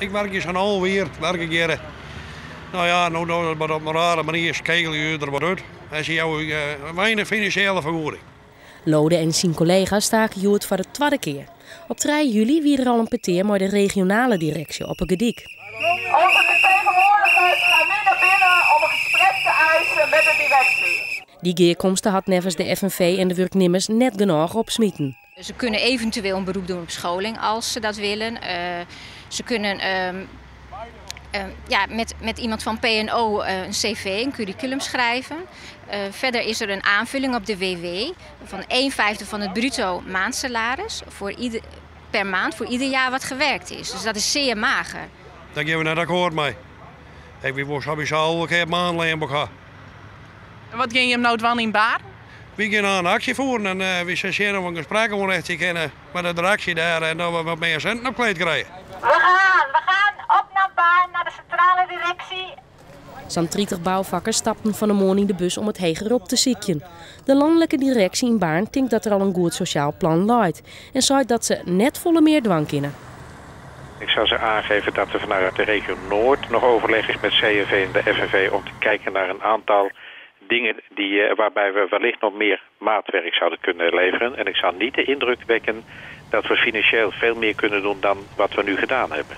Ik wurkje sa'n 11 jier, wurk ik hjir. No ja, no dogge se op in rare manier, skegelje je der wat út. En se jouwe weinich finansjele fergoeding. Lode en syn kollega's stake hjoed foar de twadde kear. Op 3 july wie der al in petear mei de regionale direksje op 'e Gerdyk. Onze vertegenwoordigers gaan nu naar binnen om een gesprek te eisen met de directie. Dy gearkomste hat neffens de FNV en de wurknimmers net genôch opsmiten. Ze kunnen eventueel een beroep doen op scholing als ze dat willen. Ze kunnen ja, met iemand van P&O een cv, een curriculum schrijven. Verder is er een aanvulling op de WW van 1/5 van het bruto maandsalaris per maand voor ieder jaar wat gewerkt is. Dus dat is zeer mager. Daar gaan we net akkoord mee. Ik wil sowieso al een keer maandleen begaan. En wat gean jim no dwaan yn Baarn? Wy gean in aksje fieren en wy sille sjen of we in gesprek oanrjochtsje kinne mei de direksje dêr en dat we wat mear sinten op kleed krije. We gaan op naar Baarn, naar de centrale directie. Sa'n 30 boufakkers stapten fan 'e moarn yn de bus om it hegerop te sykjen. De lanlike direksje yn Baarn tinkt dat der al in goed sosjaal plan leit en seit dat se net folle mear dwaan kinne. Ik zou ze aangeven dat er vanuit de regio Noord nog overleg is met CNV en de FNV om te kijken naar een aantal dingen waarbij we wellicht nog meer maatwerk zouden kunnen leveren. En ik zou niet de indruk wekken dat we financieel veel meer kunnen doen dan wat we nu gedaan hebben.